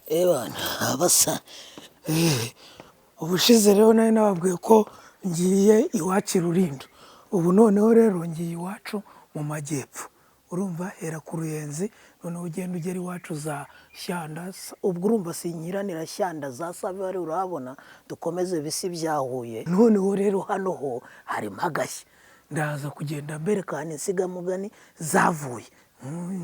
Ebana abasa. Ubushize rero nari nababwiye ko ngiye iwacu i Rulindo, ubu noneho rero ngiye iwacu mu majyepfo. Urumva hera ku Ruyenzi, noneho ugenda ugera iwacu za Shyanda, ubwo urumva sinkiranira Shyanda za Save urahabona, dukomeze bisi bya Huye. Noneho rero hano ho harimo agashya, ndaza kugenda mbereka ahantu insigamugani zavuye,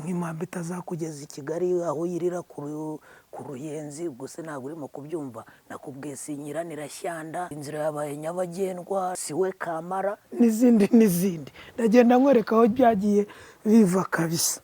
nk'impamvu itazakugeza i Kigali aho uyirira ku Ruyenzi. Ubwo se ntabwo urimo kubyumva, nakubwiye sinkiranira Shyanda, inzira yabaye nyabagendwa, siwe kamara n'izindi n'izindi. Ndagenda nkwereka aho byagiye biva kabisa.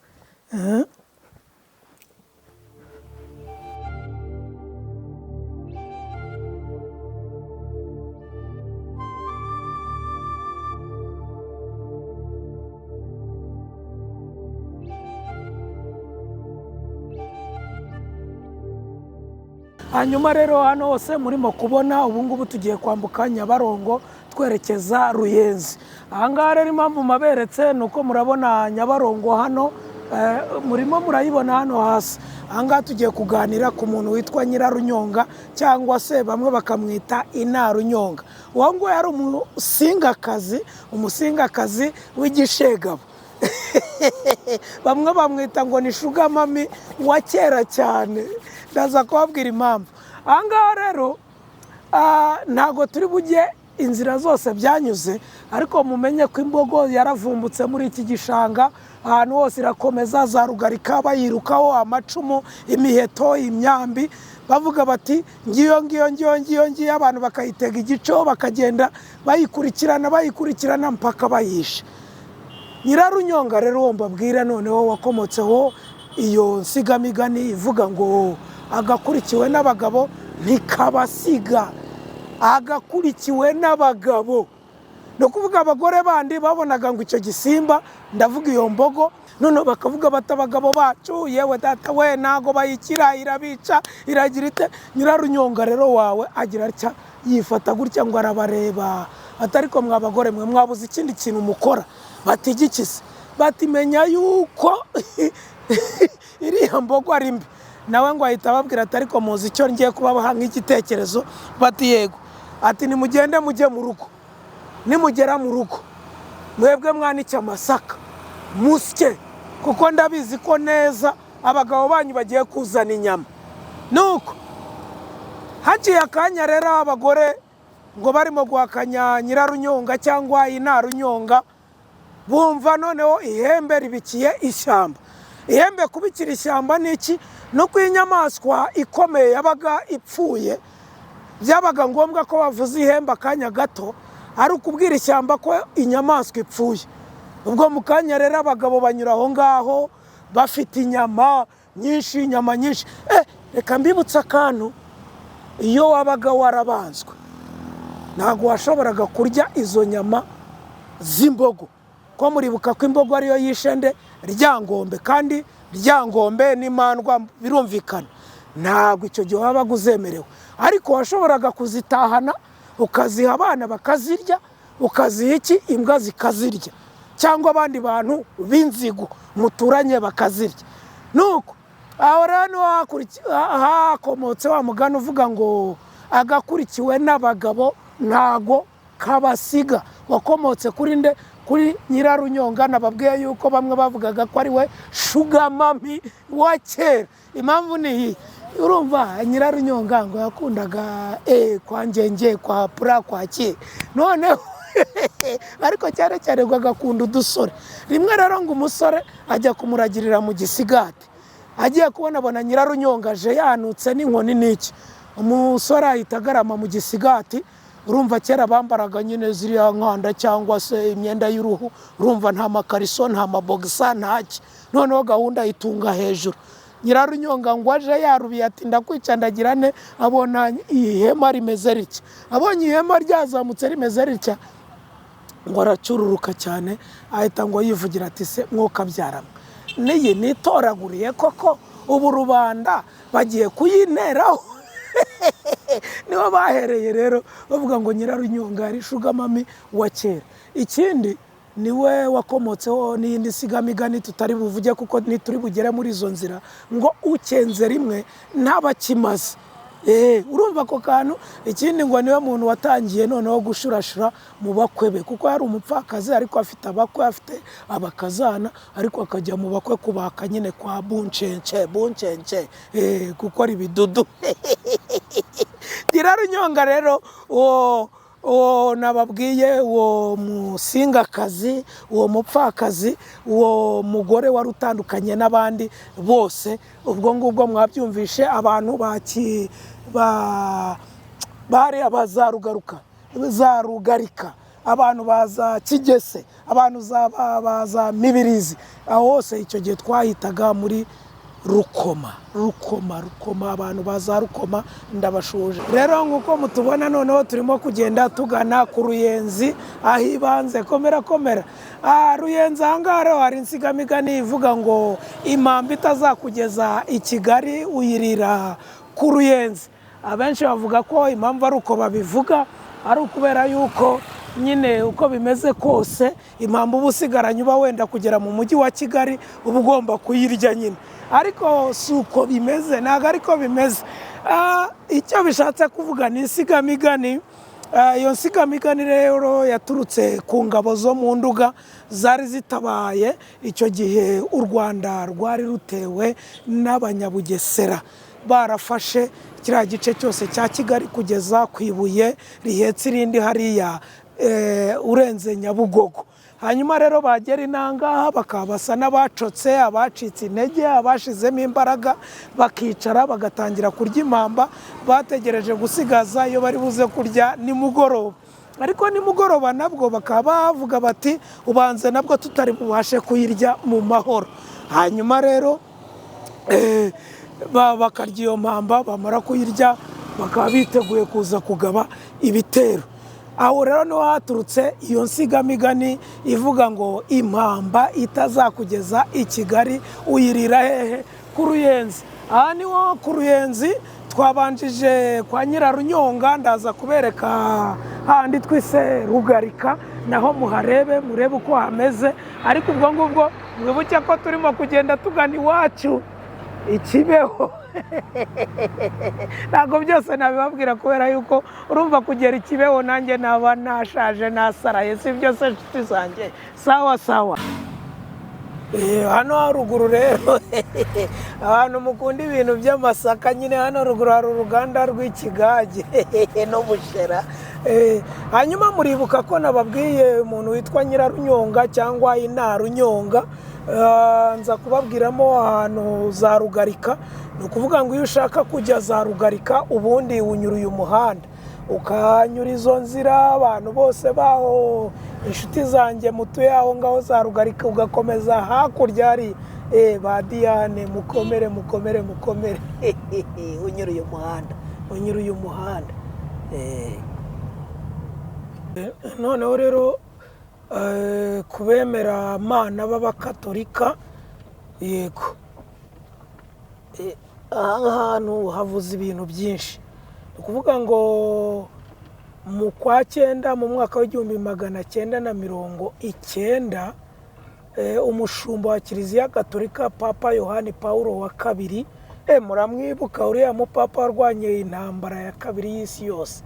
Hanyuma rero hano hose murimo kubona ubu ngubu tugiye kwambuka Nyabarongo twerekeza Ruyenzi. Aha ngaha rero impamvu maberetse ni uko murabona Nyabarongo hano, murimo murayibona hano hasi. Aha ngaha tugiye kuganira ku muntu witwa Nyirarunyonga cyangwa se bamwe bakamwita Inarunyonga. Uwo nguwo yari umusingakazi, umusingakazi w'igishegabo. Bamwe bamwita ngo ni shugamami wa kera cyane, ndaza kubabwira impamvu. Aha ngaha rero ntabwo turi bujye inzira zose byanyuze, ariko mumenye ko imbogo yaravumbutse muri iki gishanga, ahantu hose irakomeza, za Rugarika bayirukaho amacumu, imiheto, imyambi, bavuga bati ngiyo ngiyo ngiyo ngiyo ngiyo, abantu bakayitega igico bakagenda bayikurikirana bayikurikirana mpaka bayishe. Nyirarunyonga rero uwo mbabwira noneho wakomotseho iyo nsigamigani ivuga ngo agakurikiwe n'abagabo ntikabasiga, agakurikiwe n'abagabo. Ni ukuvuga abagore bandi babonaga ngo icyo gisimba, ndavuga iyo mbogo, noneho bakavuga bati abagabo bacu yewe data we ntago bayikira, irabica, iragira ite. Nyirarunyonga rero wawe agira atya, yifata gutya ngo arabareba, ati ariko mwa bagore mwe mwabuze ikindi kintu mukora. Bati igiki se? Bati menya yuko iriya mbogo ari mbi. Nawe ngo ahita ababwira ati ariko muzi icyo ngiye kubaha nk'igitekerezo? Bati yego. Ati nimugende mujye mu rugo, nimugera mu rugo mwebwe mwanike amasaka musye, kuko ndabizi ko neza abagabo banyu bagiye kuzana inyama. Nuko haciye akanya rero abagore ngo barimo guhakanya Nyirarunyonga cyangwa Inarunyonga, bumva noneho ihembe ribikiye ishyamba. Ihembe kubikira ishyamba ni iki? Ni uko inyamaswa ikomeye yabaga ipfuye, byabaga ngombwa ko bavuza ihembe akanya gato, ari ukubwira ishyamba ko inyamaswa ipfuye. Ubwo mu kanya rero abagabo banyura aho ngaho bafite inyama nyinshi, inyama nyinshi. Reka mbibutse akantu, iyo wabaga warabanzwe ntabwo washoboraga kurya izo nyama z'imbogo, ko muribuka ko imbogo ariyo yishe nde? Ryangombe, kandi Ryangombe n'imandwa birumvikana, ntabwo icyo gihe wabaga uzemerewe, ariko washoboraga kuzitahana ukaziha abana bakazirya, ukaziha iki imbwa zikazirya, cyangwa abandi bantu b'inzigo muturanye bakazirya. Nuko aho rero niho hakomotse wa mugani uvuga ngo agakurikiwe n'abagabo ntago kabasiga, wakomotse kuri nde? Kuri Nyirarunyonga. Nababwiye yuko bamwe bavugaga ko ari we shugamami wa kera. Impamvu ni iyi, urumva Nyirarunyonga ngo yakundaga kwa Ngenge, kwa Pura, kwa ki, noneho ariko cyane cyane ngo agakunda udusore. Rimwe rero ngo umusore ajya kumuragirira mu gisigati, agiye kubonabona Nyirarunyonga aje yanutse n'inkoni n'iki, umusore ahita agarama mu gisigati. Urumva kera bambaraga nyine ziriya nkanda cyangwa se imyenda y'uruhu, urumva nta makariso, nta mabogisa, ntaki. Noneho gahunda itunga hejuru. Nyirarunyonga ngo aje yarubiye ati ndakwica ndagira ne, abona ihema rimeze ritya, abonye ihema ryazamutse rimeze ritya, ngo aracururuka cyane, ahita ngo yivugira ati se mwokabyarama n'iyi nitoraguriye koko, ubu rubanda bagiye kuyinteraho. Niho bahereye rero bavuga ngo Nyirarunyonga yari sugar mummy wa kera. Ikindi, niwe wakomotseho n'iyindi nsigamigani tutari buvuge kuko ntituri bugere muri izo nzira, ngo ukenze rimwe ntabakimaze. Urumva ako kantu. Ikindi, ngo niwe muntu watangiye noneho gushurashura mu bakwe be, kuko yari umupfakazi ariko afite abakwe, afite abakazana, ariko akajya mu bakwe kubaka nyine kwa buncence buncence, gukora ibidudu. Nyirarunyonga rero, uwo nababwiye, uwo musingakazi, uwo mupfakazi, uwo mugore wari utandukanye n'abandi bose, ubwo ngubwo mwabyumvishe. Abantu baki ba bari abazarugaruka za Rugarika, abantu baza Kigese, abantu baza Mibirizi, aho hose icyo gihe twahitaga muri Rukoma, Rukoma, Rukoma. Abantu baza Rukoma ndabashuje. Rero nk'uko mutubona, noneho turimo kugenda tugana ku Ruyenzi aho ibanze. Komera, komera. Ruyenzi ahangaha rero hari insigamigani ivuga ngo impamba itazakugeza i Kigali uyirira ku Ruyenzi. Abenshi bavuga ko impamvu ari uko babivuga ari ukubera yuko nyine uko bimeze kose impamba uba usigaranye uba wenda kugera mu mujyi wa Kigali uba ugomba kuyirya nyine, ariko si uko bimeze, ntabwo ariko bimeze. Icyo bishatse kuvuga ni insigamigani. Iyo nsigamigani rero yaturutse ku ngabo zo mu Nduga zari zitabaye icyo gihe u Rwanda rwari rutewe n'Abanyabugesera, barafashe kiriya gice cyose cya Kigali kugeza ku ibuye rihetse irindi hariya urenze Nyabugogo. Hanyuma rero bagera inangaha bakaba basa n'abacotse, abacitse intege, abashizemo imbaraga, bakicara bagatangira kurya impamba bategereje gusigaza iyo bari buze kurya nimugoroba. Ariko nimugoroba nabwo bakaba bavuga bati ubanze nabwo tutari bubashe kuyirya mu mahoro. Hanyuma rero bakarya iyo mpamba, bamara kuyirya bakaba biteguye kuza kugaba ibitero. Aho rero niho haturutse iyo nsigamigani ivuga ngo impamba itazakugeza i Kigali uyirira hehe? Ku Ruyenzi. Aha niho ku Ruyenzi twabanjije kwa Nyirarunyonga. Ndaza kubereka handi twise Rugarika, naho muharebe, murebe uko hameze. Ariko ubwo ngubwo mwibuke ko turimo kugenda tugana iwacu i Kibeho. Ntabwo byose nabibabwira kubera yuko urumva kugera i Kibeho nanjye naba nashaje, nasaraye. Si byose, nshuti zanjye? Sawa sawa. Hano haruguru rero, abantu mukunda ibintu by'amasaka nyine, hano ruguru hari uruganda rw'ikigage n'ubushera. Hanyuma muribuka ko nababwiye umuntu witwa Nyirarunyonga cyangwa Inarunyonga, nza kubabwiramo ahantu za Rugarika. Ni ukuvuga ngo iyo ushaka kujya za Rugarika, ubundi unyura uyu muhanda, ukanyura izo nzira. Abantu bose baho, inshuti zanjye mutuye aho ngaho za Rugarika, ugakomeza hakurya hari ba Diane, mukomere, mukomere, mukomere. Unyura uyu muhanda, unyura uyu muhanda. Noneho rero kubemera Mana b'Abakatolika, yego, aha hantu havuze ibintu byinshi. Ni ukuvuga ngo mu kwa cyenda mu mwaka w'1990, umushumba wa Kiliziya Gatolika, Papa Yohani Paul wa kabiri, muramwibuka uriya mupapa warwanye intambara ya kabiri y'isi yose,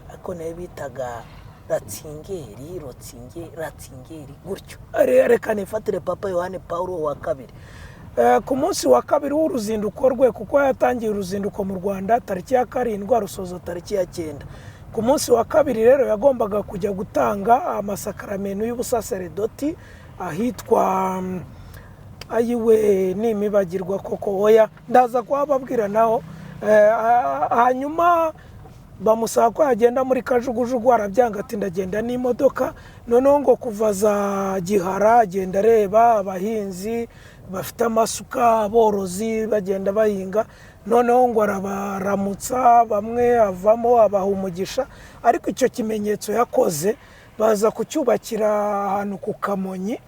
ariko nayo bitaga Ratsingeri, Ratsingeri gutyo. Reka nifatire Papa Yohani Paul wa kabiri. Ku munsi wa kabiri w'uruzinduko rwe, kuko yatangiye uruzinduko mu Rwanda tariki ya 7, arusoza tariki ya 9, ku munsi wa kabiri rero yagombaga kujya gutanga amasakaramentu y'ubusaseredoti ahitwa ayiwe nimibagirwa koko, oya, ndaza kuhababwira naho. Hanyuma bamusaba ko yagenda muri kajugujugu, arabyanga, ati ndagenda n'imodoka. Noneho ngo kuva za Gihara agenda areba abahinzi bafite amasuka, aborozi bagenda bahinga. Noneho ngo arabaramutsa, bamwe avamo abaha umugisha. Ariko icyo kimenyetso yakoze baza kucyubakira ahantu ku Kamonyi.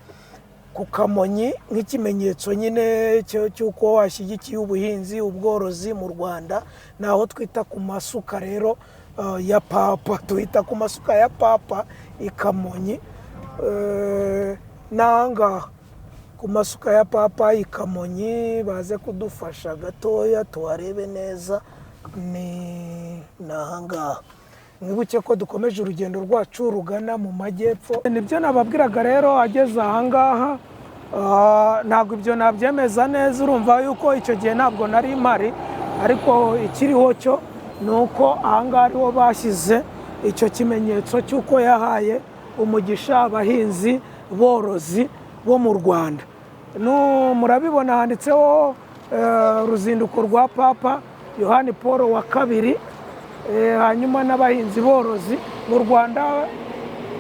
Ku Kamonyi nk'ikimenyetso nyine cy'uko washyigikiye ubuhinzi, ubworozi mu Rwanda. Ni aho twita ku masuka rero ya Papa, tuhita ku masuka ya Papa i Kamonyi. N'ahangaha ku masuka ya Papa i Kamonyi, baze kudufasha gatoya tuharebe neza. Ni ahangaha. Mwibuke ko dukomeje urugendo rwacu rugana mu majyepfo. Nibyo nababwiraga rero, ageze ahangaha, ntabwo ibyo nabyemeza neza, urumva yuko icyo gihe ntabwo nari mpari, ariko ikiriho cyo ni uko ahangaha ariho bashyize icyo kimenyetso cy'uko yahaye umugisha abahinzi borozi bo mu Rwanda. Murabibona handitseho uruzinduko rwa Papa Yohani Paul wa kabiri, hanyuma n'abahinzi borozi mu Rwanda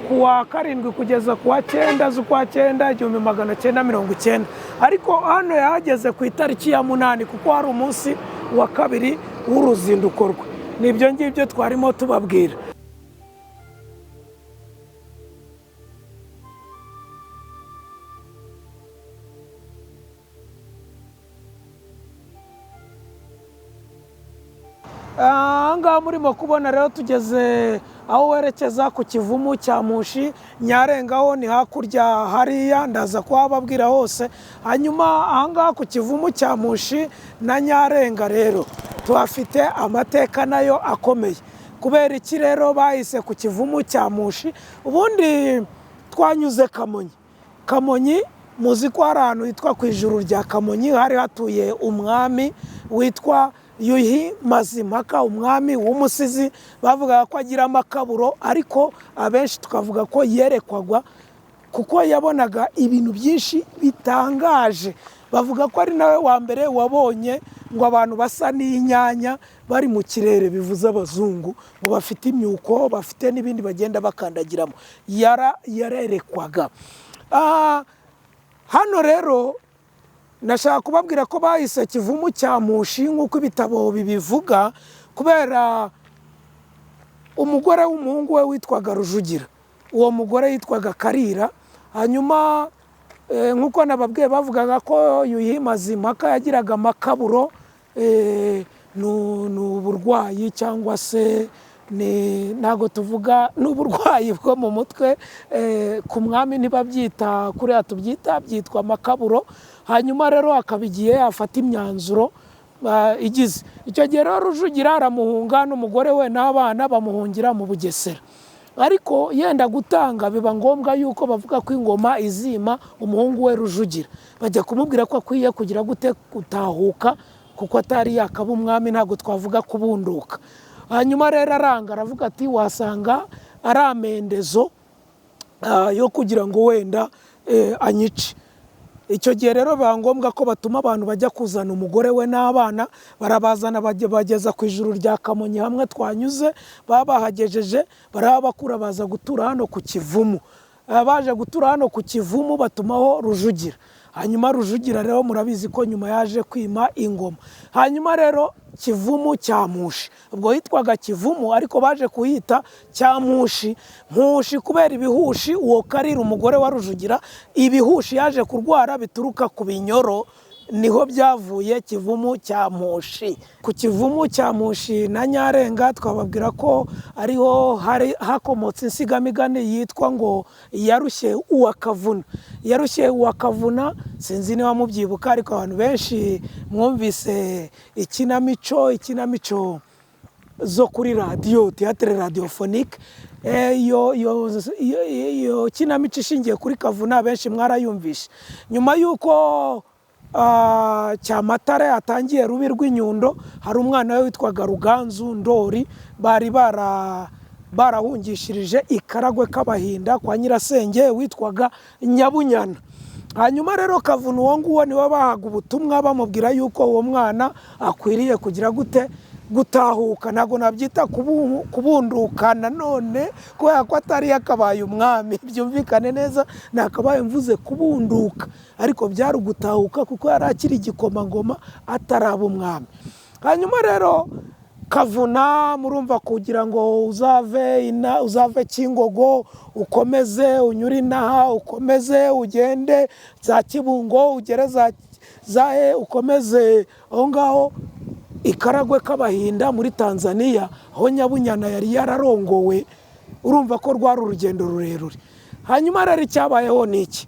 ku wa 7 kugeza ku wa 9 z'ukwa 9 1990. Ariko hano yahageze ku itariki ya 8, kuko hari umunsi wa kabiri w'uruzinduko rwe. Nibyo ngibyo twarimo tubabwira. Ahangaha murimo kubona rero tugeze aho werekeza ku Kivumu cya Mushi. Nyarengaho ni hakurya hariya, ndaza kuhababwira hose. Hanyuma ahangaha ku Kivumu cya Mushi na Nyarenga rero tuhafite amateka nayo akomeye. Kubera iki rero bahise ku Kivumu cya Mushi? Ubundi twanyuze Kamonyi. Kamonyi muzi ko hari ahantu hitwa ku Ijuru rya Kamonyi, hari hatuye umwami witwa Yuhi Mazimpaka, umwami w'umusizi. Bavugaga ko agira amakaburo, ariko abenshi tukavuga ko yerekwagwa kuko yabonaga ibintu byinshi bitangaje. Bavuga ko ari nawe wa mbere wabonye ngo abantu basa n'inyanya bari mu kirere, bivuze abazungu, ngo bafite imyuko, bafite n'ibindi bagenda bakandagiramo. Yarerekwaga. Hano rero nashaka kubabwira ko bahise Kivumu cya Mushi nk'uko ibitabo bibivuga, kubera umugore w'umuhungu we witwaga Rujugira. Uwo mugore yitwaga Karira. Hanyuma nk'uko nababwiye, bavugaga ko Yuhi Mazimpaka yagiraga amakaburo, ni uburwayi cyangwa se ntabwo tuvuga n'uburwayi bwo mu mutwe, ku mwami ntibabyita kuriya tubyita, byitwa amakaburo. Hanyuma rero akaba igihe afata imyanzuro igize icyo gihe rero Rujugira aramuhunga n'umugore we n'abana, bamuhungira mu Bugesera. Ariko yenda gutanga biba ngombwa yuko bavuga ko ingoma izima umuhungu we Rujugira. Bajya kumubwira ko akwiye kugira gute, gutahuka, kuko atari yakaba umwami, ntabwo twavuga kubunduka. Hanyuma rero aranga, aravuga ati wasanga ari amendezo yo kugira ngo wenda anyice. Icyo gihe rero biba ngombwa ko batuma abantu bajya kuzana umugore we n'abana, barabazana bageza ku Ijuru rya Kamonyi hamwe twanyuze, baba bahagejeje barabakura baza gutura hano ku Kivumu. Baje gutura hano ku Kivumu batumaho Rujugira. Hanyuma Rujugira rero murabizi ko nyuma yaje kwima ingoma. Hanyuma rero Kivumu cya Mushi, ubwo hitwaga Kivumu ariko baje kuhita cya Mushi. Mushi kubera ibihushi, uwo Karira umugore wa Rujugira, ibihushi yaje kurwara bituruka ku binyoro, niho byavuye Kivumu cya Mushi. Ku Kivumu cya Mushi na Nyarenga twababwira ko ariho hari hakomotse insigamigani yitwa ngo yarushye uwa Kavuna. Yarushye uwa Kavuna, sinzi niba mubyibuka, ariko abantu benshi mwumvise ikinamico zo kuri radiyo, théâtre radiophonique. Iyo kinamico ishingiye kuri Kavuna benshi mwarayumvishe. Nyuma y'uko Cyamatare atangiye rubi rw'inyundo, hari umwana we witwaga Ruganzu Ndori bari barahungishirije ikaragwe k'Abahinda kwa nyirasenge witwaga Nyabunyana. Hanyuma rero Kavuna uwo nguwo niwe bahaga ubutumwa bamubwira yuko uwo mwana akwiriye kugira gute, gutahuka. Ntabwo nabyita kubunduka nanone kubera ko atari yakabaye umwami, byumvikane neza, nakabaye mvuze kubunduka, ariko byari ugutahuka kuko yari akiri igikomangoma ataraba umwami. Hanyuma rero Kavuna murumva kugira ngo uzave ina, uzave Kingogo ukomeze unyure inaha, ukomeze ugende za Kibungo, ugere za zahe, ukomeze aho ngaho Ikaragwe k'Abahinda muri Tanzania, aho Nyabunyana yari yararongowe. Urumva ko rwari urugendo rurerure. Hanyuma rero icyabayeho ni iki?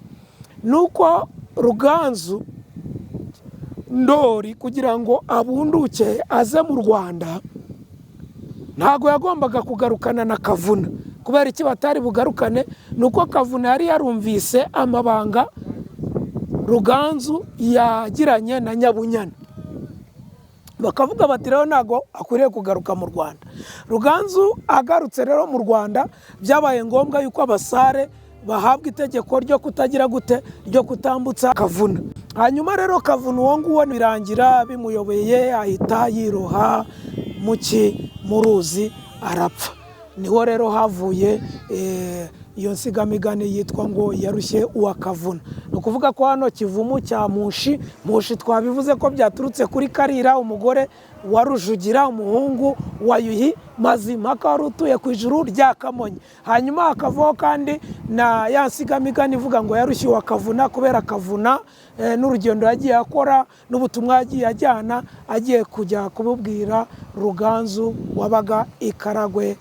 Ni uko Ruganzu Ndori kugira ngo abunduke aze mu Rwanda, ntabwo yagombaga kugarukana na Kavuna. Kubera iki batari bugarukane? Ni uko Kavuna yari yarumvise amabanga Ruganzu yagiranye na Nyabunyana, bakavuga bati rero ntabwo akwiriye kugaruka mu Rwanda. Ruganzu agarutse rero mu Rwanda, byabaye ngombwa yuko abasare bahabwa itegeko ryo kutagira gute, ryo kutambutsa Kavuna. Hanyuma rero Kavuna uwo nguwo birangira bimuyobeye, ahita yiroha mu ruzi arapfa. Niho rero havuye iyo nsigamigani yitwa ngo yarushye uwa Kavuna. Ni ukuvuga ko hano Kivumu cya Mushi, Mushi twabivuze ko byaturutse kuri Karira, umugore wa Rujugira, umuhungu wa Yuhi Mazimpaka wari utuye ku ijuru rya Kamonyi. Hanyuma hakavaho kandi na ya nsigamigani ivuga ngo yarushye uwa Kavuna, kubera Kavuna n'urugendo yagiye akora n'ubutumwa yagiye ajyana, agiye kujya kububwira Ruganzu wabaga i Karagwe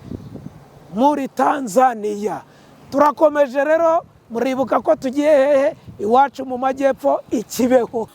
muri Tanzania. Turakomeje rero, muribuka ko tugiye hehe? Iwacu mu majyepfo i Kibeho.